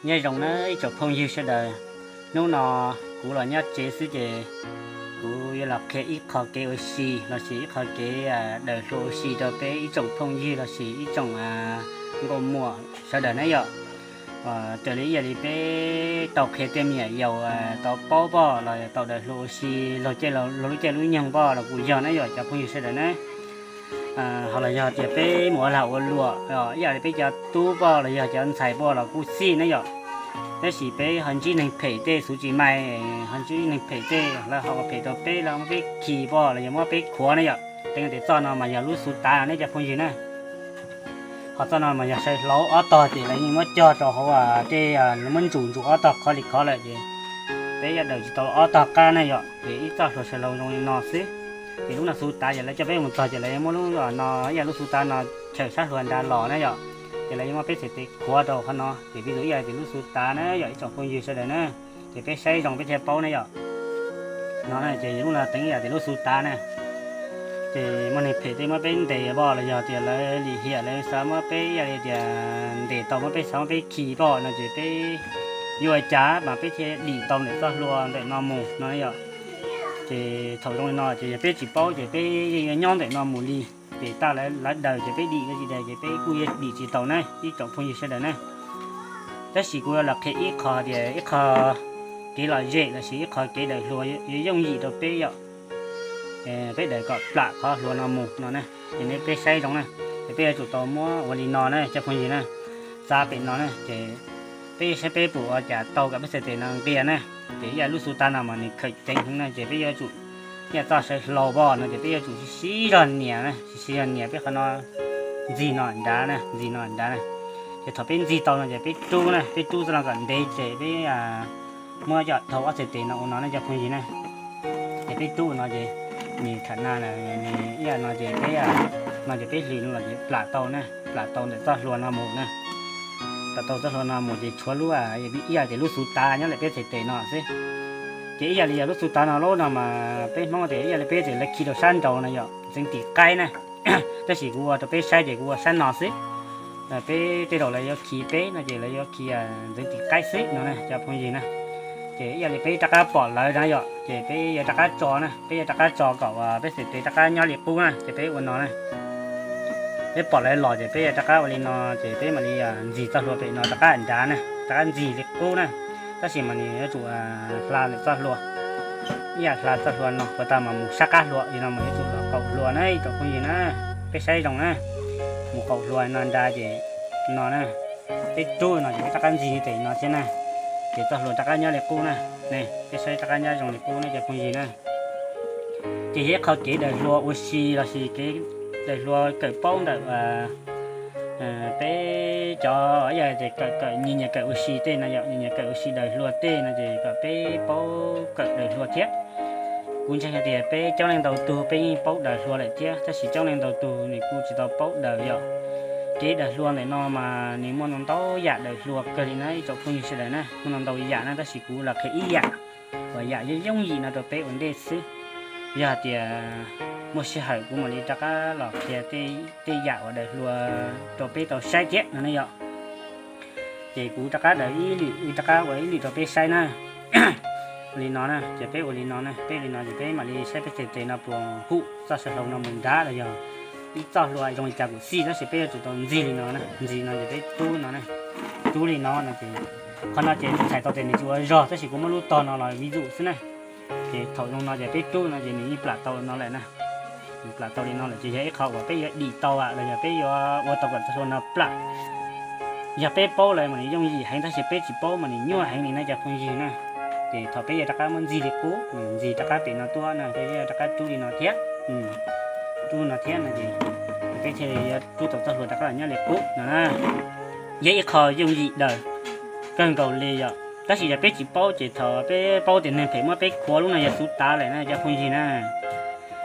Nyob zoo nawb ib tsoom phooj ywg sawv daws, hnub no kuv los nyob tsev xwb ces kuv yuav los qhia ib qho kev ua si lossis ib qho kev daws hlua ua si rau peb ib tsoom phooj ywg lossis ib tsoom nkauj muam sawv daws na yom. Raws li ib yam li peb tau qhia tej me nyuam yaus tau paub pom los tau daws hlua ua si luag lub caij lub nyoog pom los kuj yog na yom cov phooj ywg sawv daws na. Ho los yog tias peb mus ua lag ua luam ib yam li peb cov tub pom los yog cov ntxhais pom los kuj xij na yom. Tab sis peb ho ntsib neeg phem tej xuv tsis mai, ho ntsib neeg phem tej lawv ho ua phem rau peb, lawv muab peb khi pom los yog muab peb khuav na yom. Teev tias txoj no mas yog lub xuv tav ne cov phooj ywg na. Ho txoj no mas yog sai hlaub ob tog ces lawv yeej muab cog rau hauv tej, muab ntsus ntsus ob tog khov li khov lawm ces peb yuav daws tsis tau ob tog qab na yom. Ces ib txoj hlua sai hlaub zoo li no xwb. Ces lub no xuv tav ces lawv coj peb mus txog ces lawv muab lub no ib yam lub xuv tav no chaws sab hlua nrad los na yom. Ces lawv yuav muab peb txhais tes khuav rau qhov no ces peb tus ib yam tias lub xuv tav na yom ib tsoom phooj ywg sawv daws na. Ces peb saib zoo peb thiaj paub na yom. No ces lub no teev ib yam tias lub xuv tav na. Ces muaj neeg phem tej muab peb ntes pom los yog tias lawv lim hiam lawv xav muab peb ib yam li tias ntes tau muab peb xav muab peb khi pom no ces peb yuav ua cas mas peb thiaj dim tau ntawm txoj hlua ntawm no mus no yom. Ces thaum zoo li no ces yog peb tsis paub ces peb yeej yuav nyob ntawm no mus li. Ces tag lawv daws ces peb dim, tsis daws ces peb kuj yuav dim tsis tau na ib tsoom phooj ywg sawv daws na. Tab sis kuv yuav los qhia ib qho tias ib qho kev lom zem lossis ib qho kev daws hlua yuav yooj yim rau peb yom. Peb daws kom plam qhov hlua no mus no na. Ces nej peb saib zoo na, ces peb yuav tsum tau muab ua li no na cov phooj ywg na. Txav pem no na ces peb saib peb puas ua cas tau kom peb txhais tes no nqia na. Ces ib yam lub xuv tav no mas nws khawm ceev heev na ces peb yuav tsum, ib yam txoj sai hlaub pom no ces peb yuav tsum siv zog nias na, siv zog nias peb qhov no ntxig no nrad na, ntxig no nrad na. Ces thaum peb ntxig tau no ces peb rub na, peb rub txoj no kom ntev ces peb muab coj thau ob txhais tes no ua no na cov phooj ywg na. Ces peb rub no ces nws tham na, nws ib yam no ces peb, no ces peb hlwv no los ces plam tau na, plam tau ntawm txoj hlua no mus na. Plam tau txoj hlua no mus ces tshuav lub, ib yam tias lub xuv tav nyob lawm peb txhais tes no xwb. Ces ib yam li yog lub xuv tav no lub no mas peb Hmoob tias ib yam li peb tias lawv khi rau sab nraud no yom, ntxeev tim qaib na. Tab sis kuv ua rau peb saib ces kuv ua sab no xwb. Peb tej zaum lawv yuav khi peb no ces lawv yuav khi ntxeev tim qaib xwb no na cov phooj ywg na. Ces ib yam li peb rov qab pom lawv na yom, ces peb yuav rov qab tso na, peb yuav rov qab tso kom peb txhais tes rov qab nyob li qub na, ces peb ua no na. Peb pom lawv los ces peb yuav rov qab ua li no, ces peb mam li ntxig txoj hlua pem no rov qab nrad na, rov qab ntxig li qub na. Tab sis mas nws yuav tsum hla lawm txoj hlua, ib yam hla txoj hlua no puas tag mas mus sab qab hlua li no mas yuav tsum los qaum hlua na ib tsoom phooj ywg na. Peb saib zoo na, mus qaum hlua no nrad ces no na, peb rub no ces peb rov qab ntxig pem no thiab na, ces txoj hlua rov qab nyob li qub na. Peb saib rov qab nyob zoo li qub na cov phooj ywg na. Ces yog ib qho kev daws hlua ua si lossis kev daws hlua kawm paub ntawm peb cov ib yam tias kawm, kawm nyias nyias kawm ua si tej no yom, nyias nyias kawm ua si daws hlua tej no ces kom peb paub kawm daws hlua thiab. Kuv ntseeg hais tias peb coob leej ntau tug peb yeej paub daws hlua lawm thiab, tab sis coob leej ntau tug nws kuj tsis tau paub daws yom. Kev daws hlua ntawm no mas nws muaj ntau ntau yam daws hlua kawg li na ib tsoom phooj ywg sawv daws na, muaj ntau ntau yam na, tab sis kuv los qhia ib yam uas yam yooj yooj yim no rau peb ua ntej xwb. Yog hais tias muaj sij hawm kuv mam li rov qab los qhia tej yam uas daws hlua rau peb tau saib thiab no ne yom. Ces kuv rov qab daws ib lwm, rov qab ua ib lwm rau peb saib na. Ua li no na, ces peb ua li no na, peb ua li no ces peb mam li saib peb txhais tes no puas hum txoj saw hlau no mus nrad los yog ib txoj hlua zoo li cas kuj xij, tab sis peb yuav tsum tau ntxig li no na, ntxig no ces peb rub no na, rub li no no ces qhov no ces txhais tau tias nws tsis ua zog, tab sis kuv muab lub tog no los vis zum xwb na. Ces thaum zoo no ces peb rub no ces nws yeej plam tau no lawm na. Nws plam tau li no lawm ces yog ib qho uas peb yuav dim tau los yog peb yuav ua tau kom txoj hlua no plam. Yog peb paub lawm mas nws yooj yim heev, tab sis peb tsis paub mas nws nyuaj heev li na cov phooj ywg na. Ces thaum peb yuav rov qab muab ntxig li qub, ntxig rov qab pem no tuaj no, peb yuav rov qab rub li no thiab, rub no thiab no ces peb thiaj li yuav rub tau txoj hlua rov qab los nyob li qub no na. Yog ib qho yooj yim daws kawg nkaus li yom. Tab sis yog peb tsis paub ces thaum peb paub tias neeg phem muab peb khuav lub no yog xuv tav lawm na cov phooj ywg na,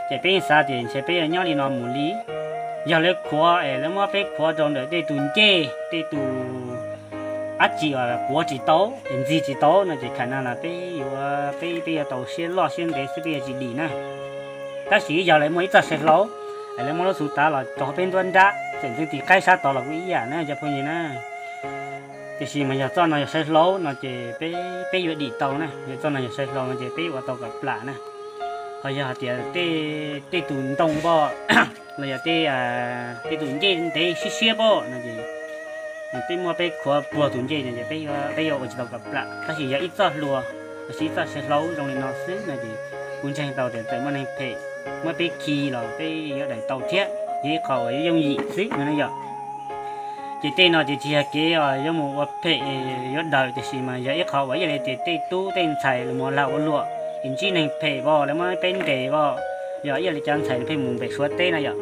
ces peb yeej xav tias ntshe peb yuav nyob li no mus li. Yog lawv khuav es lawv muab peb khuav rau ntawm tej tus ncej, tej tus dab tsi uas khuav tsis tau es ntxig tsis tau no ces kham na los peb yuav, peb, peb yuav tau siab loj siab ntev xwb peb yuav tsis dim na. Tab sis yog lawv muaj ib txoj saw hlau es lawv muab lub xuv tav los rau peb nruab nrab, txawm ntxeev tis qaib sab tod los kuj ib yam na cov phooj ywg na. Tiam sis mas yog txoj no yog sai hlau no ces peb, peb yuav dim tau na, yog txoj no yog sai hlau no ces peb yuav ua tau kom plam na. Ho yog hais tias tej, tej tus ntoo npoj los yog tej, tej tus ncej ntev siab siab npoj no ces peb muab peb khuav puag tus ncej no ces peb yuav ua tsis tau kom plam. Tab sis yog ib txoj hlua los sis ib txoj sai hlau zoo li no xwb no ces kuv ntseeg tau tias txawm muaj neeg phem muab peb khi los peb yuav daws tau thiab, yog ib qho uas yooj yim xwb no ne yom. Ces tej no ces tsis yog kev yuav mus ua phem yuav daws, tiam sis mas yog ib qho uas ib yam li tias tej tub tej ntxhais los mus lag ua luam es ntsib neeg phem voj lawv muab peb ntes voj, yog ib yam li cov ntxhais pheej mus pem Suav teb na yom,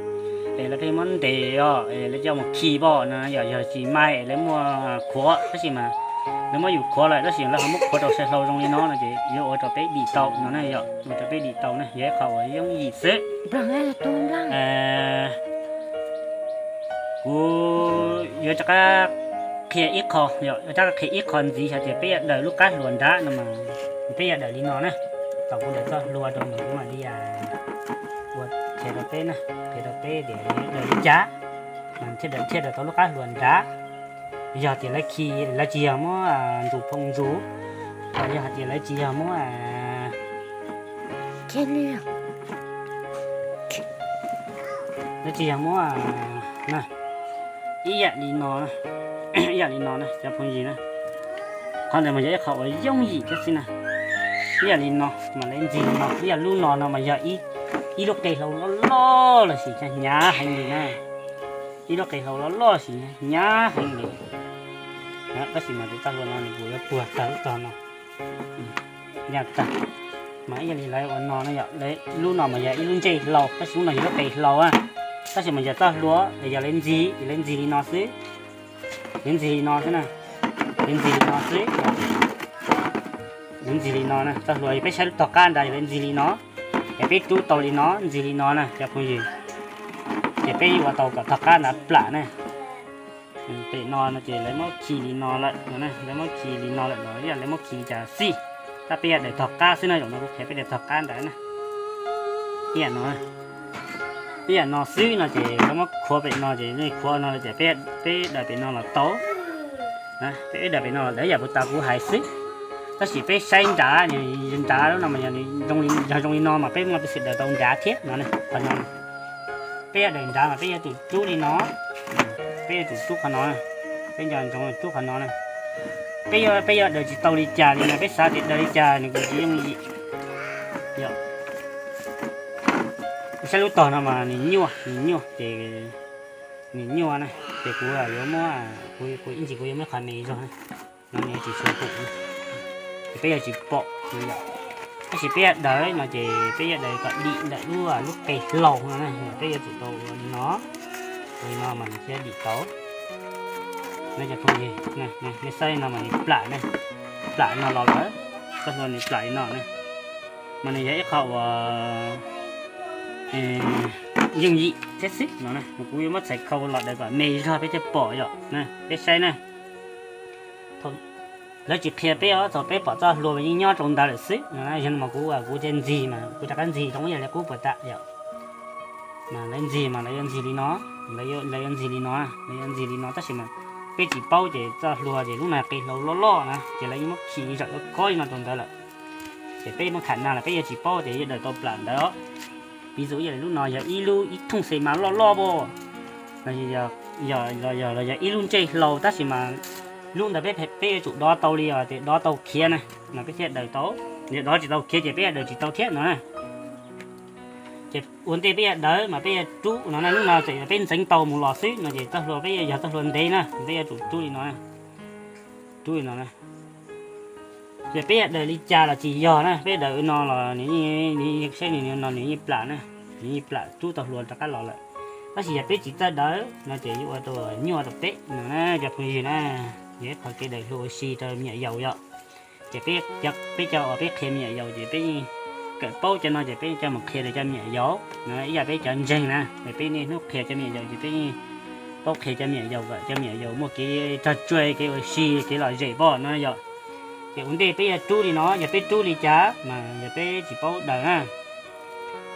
es lawv pheej muab ntes os, es lawv coj mus khi voj no yom, yog tsis mai es lawv muab khuav tab sis mas lawv muab yus khuav lawm tab sis lawv ho muab khuav rau sai hlau zoo li no no ces yuav ua rau peb dim tau no na yom, ua rau peb dim tau na, yog ib qho uas yooj yim xwb. Kuv yuav rov qab qhia ib qho, yuav rov qab qhia ib qho ntxiv hais tias peb yuav daws lub qab hlua nrad no mas peb yuav daws li no na. Thaum kuv daws txoj hlua rau mas kuv mam li ua qhia rau peb na, qhia rau peb tias daws li cas mas thiaj daws, thiaj daws tau lub qab hlua nrad. Yog tias lawv khi, lawv tsis yog muab ntsus phoo ntsus, los yog hais tias lawv tsis yog muab, lawv tsis yog muab ib yam li no, ib yam li no na cov phooj ywg na. Qhov ntawd mas yog ib qho uas yooj yim thiab xwb na. Ib yam li no mas lawv ntxig li no, ib yam lub no no mas yog ib lub qe hlau loj loj lossis hnyav heev li na. Ib lub qe hlau loj loj lossis hnyav heev li. Tab sis mas tus txoj hlua no nws kuj yuav puag tag lub tog no. Yog tag, mas ib yam li lawv ua no na yom, lub no mas yog ib lub ntsej hlau tab sis lub no yog lub qe hlau a. Tab sis mas yog txoj hlua es yog lawv ntxig, lawv ntxig li no xwb. Lawv ntxig li no xwb na. Lawv ntxig li no xwb. Lawv ntxig li no na, txoj hlua yog peb saib lub tog qab nrad yog lawv ntxig li no. Es peb rub tau li no, ntxig li no na cov phooj ywg. Ces peb yuav ua tau kom tog qab nrad plam na. Pem no no ces lawv muab khi li no lawm, lawv muab khi li no lawm los ib yam lawv muab khi li cas xij, tab peb yuav daws tog qab xwb na, zaum no kuv qhia peb daws tog qab ntawd na. Ib yam no, ib yam no xwb no ces lawv muab khuav pem no ces khuav no ces peb, peb daws pem no los tau. Peb daws pem no los tau ib yam puas tas kuv hais xwb. Tab sis peb saib nrad, nrad lub no mas yog zoo li no mas peb muaj peev xwm daws tau nrad thiab no. Qhov no peb yuav daws nrad mas peb yuav tsum rub li no. Peb yuav tsum rub qhov no, peb nco ntsoov rub qhov no na. Peb yuav, peb yuav daws tsis tau li cas li no, peb xav tias daws li cas nws kuj tsis yooj yim. Yog saib lub tog no mas nws nyuaj, nws nyuaj ces, nws nyuaj na, ces kuv yuav muab, kuv ib ntsis kuv yuav muab qhov me zog na, no nws tsis tshua pum, ces peb yuav tsis pom. Tab sis peb yuav daws no ces peb yuav daws kom dim ntawm lub, lub qe hlau no na, peb yuav tsum tau ua li no, ua li no mas nws thiaj dim tau. Nej saib no mas nws plam na, plam no los lawm, txoj hlua nws plam li no na, mas nws yog ib qho uas yooj yim thiab xwb no na. Kuv yuav muab txhais khau los daws kom me zog peb thiaj pom yom. Peb saib na, lawv tsis qhia peb os, thaum peb pom txoj hlua mas yeej nyob rau ntawd lawm xwb no. Yog no mas kuv, kuv thiaj ntxig mas kuv rov qab ntxig zoo ib yam li qub puas tas yom. Mas lawv ntxig mas lawv yuav ntxig li no, lawv yuav ntxig li no, lawv yuav ntxig li no tab sis mas peb tsis paub ces txoj hlua ces lub no qe hlau loj loj na ces lawv yeej muab khi zaum yuav khob li no rau ntawd lawm. Ces peb muab kham na los peb yuav tsis paub tias yuav daws tau plam ntawd. Piv txwv ib yam li lub no yog ib lub ib thooj xes mas loj loj pam, los yog, los yog ib lub ntsej hlau tab sis mas lub ntawd peb, peb yuav tsum dov tau li os, ces dov tau khiav na, mas peb thiaj daws tau. Yog dov tsis tau khiav ces peb yuav daws tsis tau thiab no na. Ces ua ntej peb yuav daws mas peb yuav rub no na, lub no txawm yog peb ntxeev tau mus los xwb no ces txoj hlua peb yog txoj hlua ntev na, peb yuav tsum rub li no, rub li no na. Ces peb yuav daws li cas los tsis yog na, peb daws no los nws yeej, saib nws no nws yeej plam na, nws yeej plam rub tau hlua rov qab los lawm. Tab sis yog peb tsis txawj daws no ces yuav ua rau nyuaj rau peb no na cov phooj ywg na. Yog ib qho kev daws hlua ua si rau me nyuam yaus yom. Ces peb, peb cov uas peb qhia me nyuam yaus ces peb yeej kawm paub cov no ces peb coj mus qhia rau cov me nyuam yaus no, ib yam peb cov ntseeg na, peb niaj hnub qhia cov me nyuam yaus ces peb yeej paub qhia cov me nyuam yaus kom cov me nyuam yaus muaj kev rog tsuag, kev ua si, kev lom zem pom no yom. Ces ua ntej peb yuav rub li no, yog peb rub li cas mas yog peb tsis paub daws na,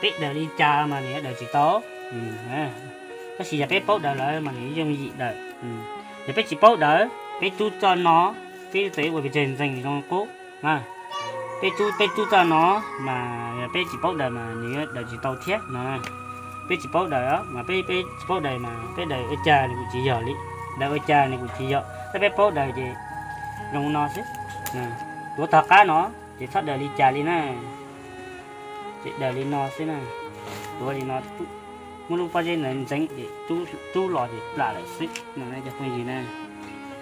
peb daws li cas mas nws yuav daws tsis tau. Tab sis yog peb paub daws lawm mas nws yooj yim daws. Yog peb tsis paub daws Peb rub txoj no, peb txawm ua pes tsawg ntxees zoo qub. Peb rub, peb rub txoj no mas yog peb tsis paub daws mas nws yuav daws tsis tau thiab no. Peb tsis paub daws mas peb, peb tsis paub daws mas peb daws ua cas nws kuj tsis yog li, daws ua cas nws kuj tsis yog. Tab peb paub daws ces zoo no xwb. Tuav tog qab no ces txhob daws li cas li na, ces daws li no xwb na. Tuav li no, muab lub pob zeb ntawd ntxeev ces rub los ces plam lawm xwb no cov phooj ywg na.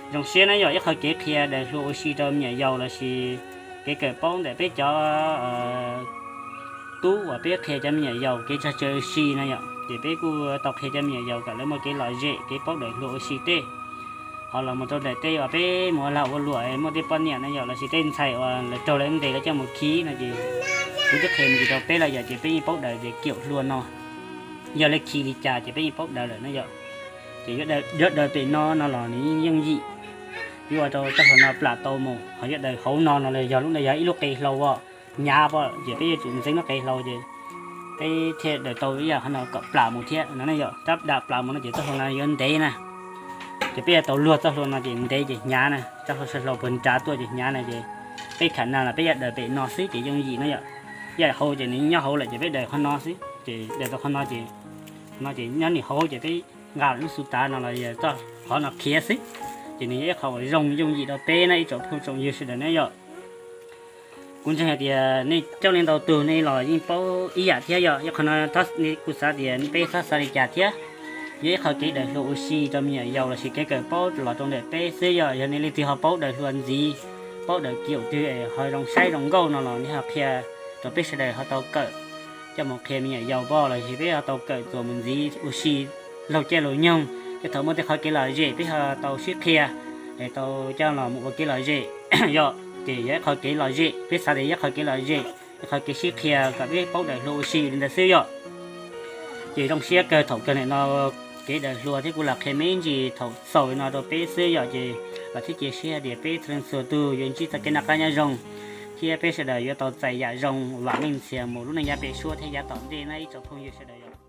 Zoo siab na yom, ib qho kev qhia daws hlua ua si rau me nyuam yaus lossis kev kawm paub ntawm peb cov tub uas peb qhia cov me nyuam yaus kev tsog tsawg ua si na yom, ces peb kuj tau qhia cov me nyuam yaus kom lawv muaj kev lom zem kev paub daws hlua ua si tej. Ho los mus rau ntawm tej uas peb mus ua lag ua luam muaj tej poj niam na yom lossis tej ntxhais uas lawv raug lawv ntes lawv coj mus khi no ces kuv twb qhia mus ntsis rau peb lawm yom, ces peb yeej paub daws ces kium hlua no. Yog lawv khi li cas ces peb yeej paub daws lawm na yom. Ces yuav daws pem no no los nws yeej yooj yim, yuav ua rau txoj hlua no plam tau mus. Ho yuav daws hauv no no los yog lub no yog ib lub qe hlau os, hnyav pom ces peb yuav tsum ntxeev lub qe hlau ces peb thiaj daws tau ib yam qhov no kom plam mus thiab no na yom. Tab dam plam mus no ces txoj hlua no yuav ntev na. Ces peb yuav tau luag txoj hlua no ces ntev ces hnyav na, txoj hlua saw hlau puag nrad tuaj ces hnyav na ces peb kham na los peb yuav daws pem no xwb ces yooj yim na yom. Yam hauv ces nws nyob hauv lawm ces peb daws qhov no xwb ces daws tau qhov no ces, qhov no ces nyob nws hauv ces peb nqa lub xu tav no los yog txoj qhov no khiav xwb. Ces nws yog ib qho uas zoo yooj yim rau peb na ib tsoom phooj tsoom ywg sawv daws na yom. Kuv ntseeg hais tias nej coob leej ntau tug nej los yeej paub ib yam thiab yom. Yog qhov no kuv xav tias peb txhob xav li cas thiab. Yog ib qho kev daws hlua ua si rau me nyuam yaus lossis kev kawm paub los rau ntawm peb xwb yom. Yog nej leej twg ho paub daws hlua ntxiv, paub daws kium twg ho zoo saib zoo nkauj no los nej ho qhia rau peb sawv daws ho tau kawm coj mus qhia me nyuam yaus pom lossis peb ho tau kawm txuas mus ntxiv ua si laug caij laug nyoog. Ces thaum muaj tej qhov kev lom zem peb ho tau sib qhia es tau coj los mus ua kev lom zem yom. Ces yog ib qho kev lom zem, peb xav tias yog ib qho kev lom zem, ib qho kev sib qhia kom peb paub daws hlua ua si li ntawd xwb yom. Ces zoo siab kawg thaum kawg nim no kev daws hlua thiab kuv los qhia me ntsis thaum xaus li no rau peb xwb yom. Ces los thiab cia siab hais tias peb txhua leej txhua tug yuav ntsib txoj kev noj qab nyob zoo thiab peb sawv daws yuav tau txais yam zoo vam meej ntxhias mus lub neej yav pem suab thiab yav tom ntej na ib tsoom phooj ywg sawv daws yom.